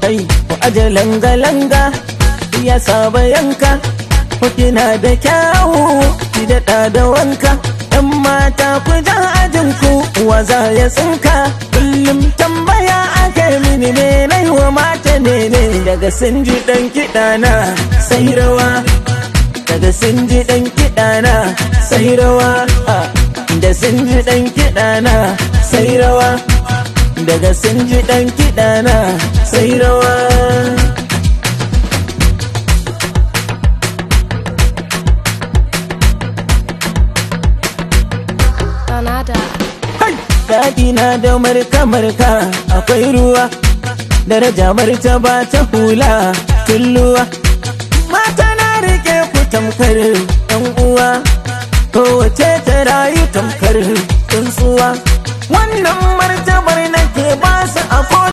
Kai, ku aje langa-langa, ya saba yanka. Ku kina da kyawu, ki daɗa da wanka. ‘Yan mata ku ja ajin ku, wa za ya tsinka? Kullum tambaya ake mini, me nai wa mata ne ne? Daga sun ji ɗan kiɗa na sai rawa. Daga sun ji ɗan kiɗa na sai rawa. Da sun ji ɗan kiɗa na sai rawa. Daga sun ji ɗan kiɗa na sai rawa. Banada. Daɗi na da marka-marka akwai ruwa, daraja martaba ta hula tulluwa. Mata na rike ku tamkar ‘yan uwa, kowace ta rayu tamkar tsuntsuwa. Wannan martabar nake ba su a.